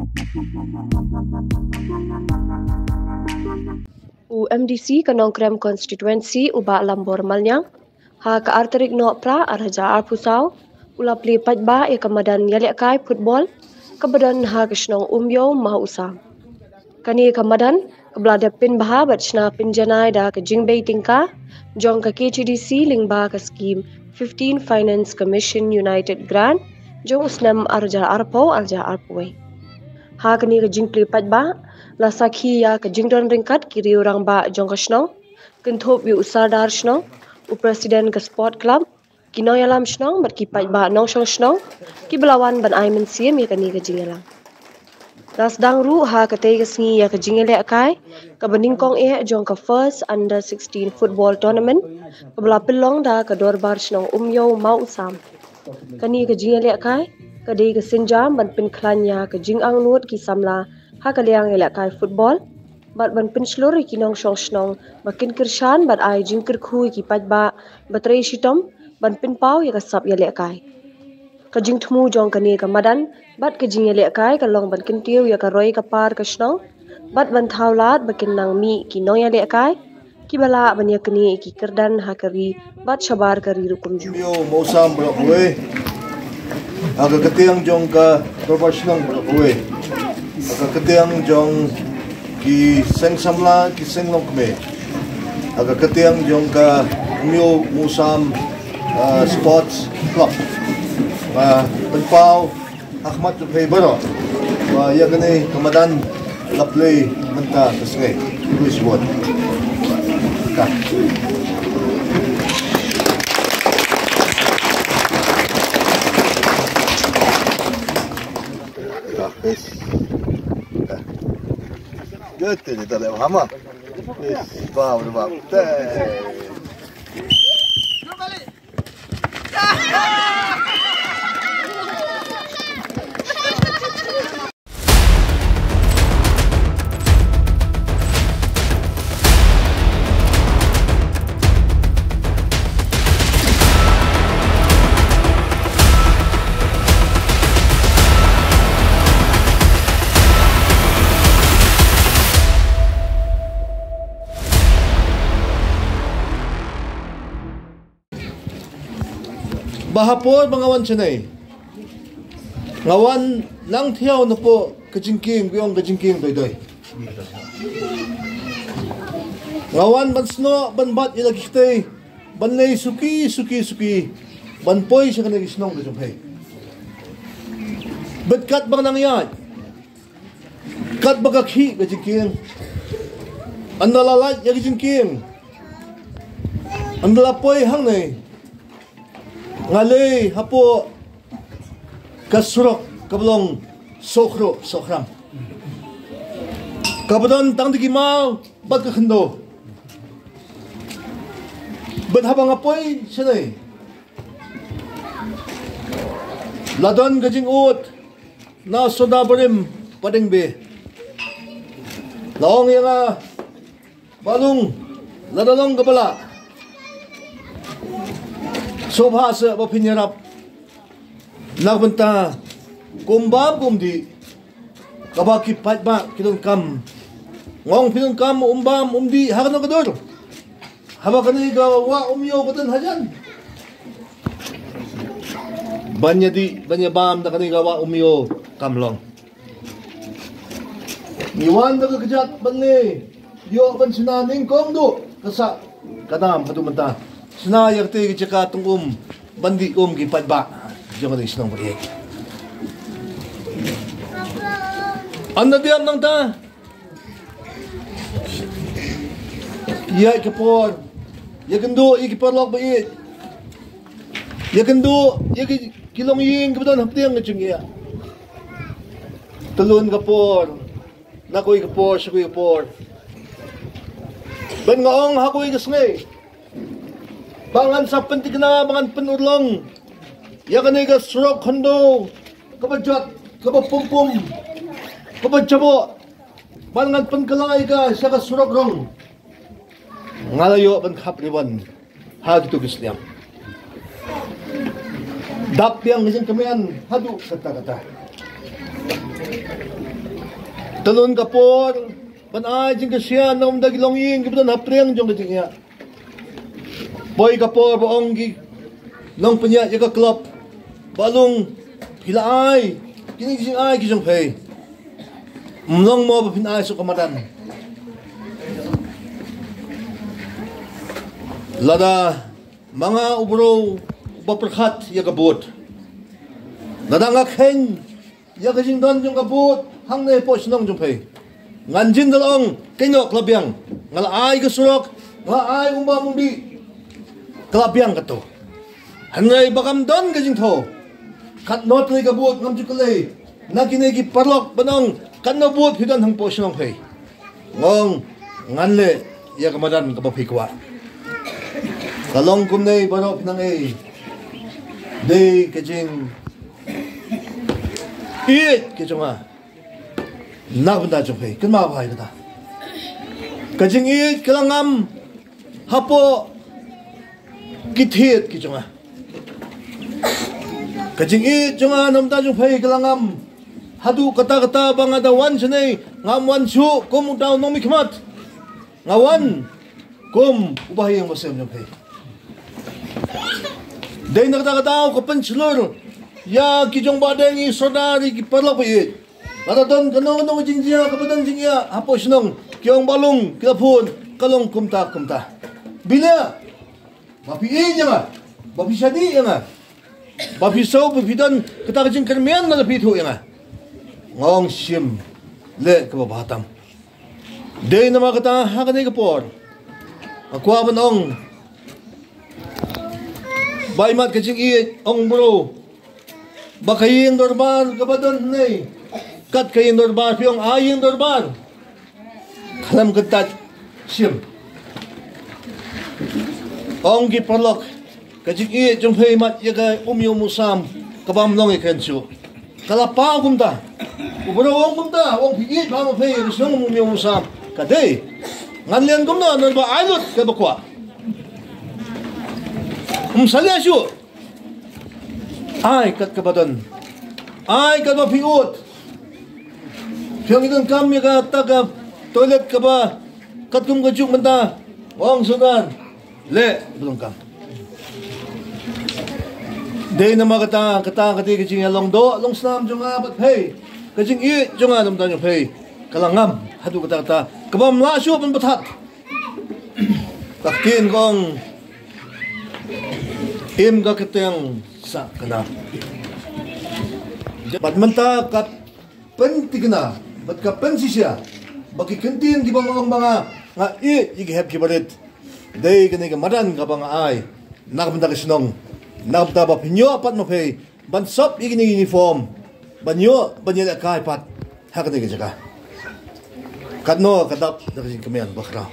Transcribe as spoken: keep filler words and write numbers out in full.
U M D C ka Nongkrem Constituency, u Bah Lambor Malniang, ha ka ar tarik Nohprah ar hajar arphew saw, u la plie paidbah ïa ka madan ïalehkai football kaba don ha ka shnong Umïew Mawsam. Kane ka madan kaba la dep pynbha bad shna pynjanai da ka jingbei tyngka jong ka K H A D C lyngba ka skim fifteen Finance Commission United Grant jong u snem ar hajar arphew ar hajar arphew wei. Ha kane ka jingplie paidbah la sakhi ïa ka jingdon ryngkat ki riew rangbah jong ka shnong, kynthup ïa u sardar shnong, u president ka sport club, ki nongïalam shnong bad ki paidbah nongshong shnong kiba la wan ban ai mynsiem ïa kane ka jingïalang. La sdang ruh ha katei ka sngi ïa ka jingïalehkai kaba nyngkong eh jong ka First Under sixteen Football Tournament kaba la pynlong da ka Dorbar Shnong Umïew Mawsam. Kane ka jingïalehkai ka dei ka sienjam ban pynkhlaiñ ïa ka jingangnud ki samla ha ka liang ïalehkai football bad ban pynshlur ïa ki nongshong shnong ba kin kyrshan bad ai jingkyrkhu ïa ki paidbah ba trei shitom ban pynpaw ïa ka sap ïalehkai. Ka jingthmu jong kane ka madan bad ka jingïalehkai ka long ban kyntiew ïa ka roi ka par ka shnong bad ban thaw lad ba kin nang mih ki nongïalehkai kiba lah ban ïaknieh ïa ki kyrdan ha ka ri bad shabar ka ri ruh kumjuh. Umïew Mawsam baroh kawei, ha ka kyrteng jong ka Dorbar Shnong baroh kawei, ha ka kyrteng jong ki seng samla, ki seng longkmie, ha ka kyrteng jong ka Umïew Mawsam, ah, Sports Club, ah, pynpaw ha khmat jong phi baroh ba ïa kane ka madan la plie mynta ka sngi. Khublei shibun. Ka. Ka, please. Ka. Good, tini tak ada hama. Please, ba, ba, ba. Teh. Ba ha por ba nga wan shane, nga wan nang thiaw na pdeng ka jingkieng, biang ka jingkieng doi doi. Nga wan ban snoh, ban bat ïa la ki kti, ban leh suki, suki, suki, ban poi sha kane ka shnong ka jong phi. Bad katba nang ïaid, katba ka khih ka jingkieng, ynda la lait ïa ka jingkieng, ynda la poi hangne, nga leh hapoh ka surok kaba long Sohkhruh Sohkhram, kaba don tang da ki maw bad ka khyndew. Bad haba nga poi shane, la don ka jingud na u Sordar barim Padengbie. La ong ïa nga, Bah Lung, lada long kaba lah, sngewbha sa ba phin ïarap na ka bynta ka umbam ka umdih kaba ki paidbah ki donkam. Nga ong phi donkam umbam umdih ha kano ka dur? Haba kane ka wah Umïew ka don hajan ban ïadih, ban ïabam da kane ka wah Umïew? Kam long. Ngi wan da ka kjat ban leh, ïoh ban shna nyngkong duh ka sah ka nam haduh mynta. Shna ïa katei ka jaka tong um ban dih um ki paidbah jong kane ka shnong ba ïeit. Ynda dei nangta, ïa ka por, ïakynduh ïa ki paralok ba ïeit, ïakynduh ïa ki, ki longïing kiba don hapdeng ka jingïa. Tylun ka por, na kawei ka por sha kawei ka por. Ban nga ong ha kawei ka sngi ba ngan sa pynthikna, ba ngan pynurlong ïa kane ka surok khyndew kaba jot, kaba pum pum, kaba jaboh, ban ngan pynkylla ïa ka sha ka surok rong. Nga la ïoh ban khap ribbon ha kito ki snem. Dap biang ka jingkmen haduh katta katta. Tylun ka por ban ai jingkyrshan na ka bynta ki longïing kiba don hapdeng jong ka jingïaid. Poi ka por ba ong ki nongpynïaid ïa ka club, Bah Lung, phi la ai kine ki jingai ki jong phi. Ym long mo ba phin ai suk ka madan. Lada ma nga u briew uba pyrkhat ïa ka vote, lada nga kheiñ ïa ka jingdon jong ka vote hangne hapoh shnong jong phi, ngan jin da la ong, kynnoh, ka la biang. Nga la ai ka surok, nga la ai umbah umdih, ka la biang kato. Hynrei ba kam don ka jingthoh, katno tylli ka vote, ngam ju kylli na kine ki paralok ban ong katno vote phi don hapoh shnong phi. Nga ong ngan leh ïa ka madan kaba phi kwah. Ka long kumne baroh, phi nang ei. Dei ka jingïeit ka jong nga na ka bynta jong phi. Kynmaw bha ïa kata. Ka jingïeit ka la ngam hapoh ki thied ki jong nga. Ka jingïeit jong nga na ka bynta jong phi ka la ngam haduh katta katta ba nga da wan shane, ngam wan shuh kum uta u nongmihkhmat. Nga wan kum u bahaïing basem jong phi. Dei na kata ka daw ka pynshlur ïa ki jong Bah Deng, i sordar, ïa ki paralok ba ïeit. Lada don kano kano ka jingjia kaba don jingïa hapoh shnong, ki ong Bah Lung, ki la phone, ka long kumta kumta. Balei? Ba phi ïeit ïa nga, ba phi shaniah ïa nga, ba phi sngew ba phi don kata ka jingkyrmen lada phi ïathuh ïa nga. Nga ong shim, leh kaba bha tam. Dei namar kata ha kane ka por nga kwah ban ong, ba imat ka jingïeit, ong bro, ba ka ïing dorbar kaba don hangne, kat ka ïing dorbar, phi ong a ïing dorbar, khlem kyntait, shim. Ong ki paralok, ka jingïeit jong phi imat ïa ka Umïew Umsam, ka bym long ïa ka kren shuh. Ka la paw kumta. U briew u ong kumta, u ong phi ïeit bha ma phi ïa ka shnong Umïew Umsam. Ka dei. Ngan leh kumno, namar ba ai lut kaba kwah. Ym salia shuh. Ai kat kaba don. Ai kat ba phi ud. Phi ong ngi donkam ïa kata ka toilet kaba katkum ka juk mynta. Ong sordar. Leh, ba donkam. Dei namar kata, kata ka dei ka jingïalong doh long snam jong nga bad phi. Ka jingïeit jong nga na ka bynta jong phi ka la ngam haduh katta katta, ka bym lah shuh ban pynthat. Ka ktien ka ong, im ka kyrteng sah ka nam. Bad mynta ka pynthikna bad ka pynshisha ba ki kyntien kiba nga ong ba nga, nga ïeit ïa ki hep ki barit. Dei kane ka madan kaba nga ai na ka bynta ka shnong, na ka bynta ba phin ïoh pat ma phi ban sop ïa kine ki uniform, ban ïoh ban ïalehkai pat ha kane ka jaka. Katno ka dap da ka jingkmen bakhraw.